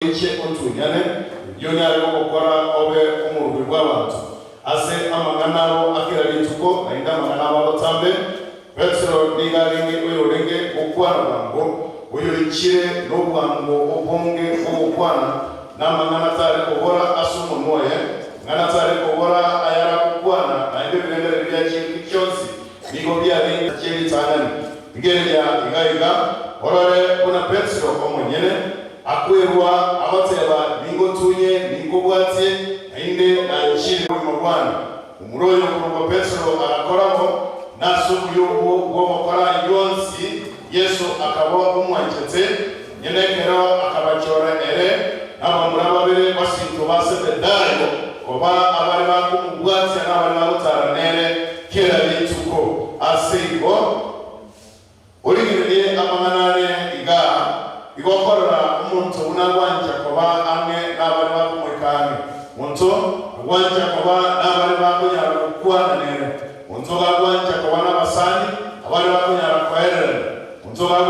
Oiche otunyane, erio onyare gogokora obe omorubi bw'abanto. Ase amang'ana abo a kera rituko, naende amang'ana abo agotambe, Petero nigo arenge oyorenge gokwana bwango, oyoichire nobwango obonge bw'ogokwana, na amang'ana tare kobora ase omonwa oye, ang'ana tare kobora ayaragokwana, naende ebirengererio bia chingaki chionsi nigo biarenge chie ritang'ani. Rigereria iga iga, orore buna Petero omonyene Akwerua, agoteba, Ningotunye, ninkobwatie, naende nanchire obogima bwane. Omura oyo okorokwa Petero agakora bo, na ase obuya obwo bw'ogokora ayio onsi Yeso akaba omwanchete, nyene ekero akabachora ere nabamura babere basinto ba Zebedayo koba abare bakomobwatia nabare bagotara nere kera rituko. Ase igo. Origererie amang'ana are iga, igo okorora omonto buna agwancha koba ang'e nabare bakomoika ang'e, monto agwancha koba nabare bakonyara gokwana nere, monto gagwancha koba nabasani abare bakonyara koererana, monto gagwancha.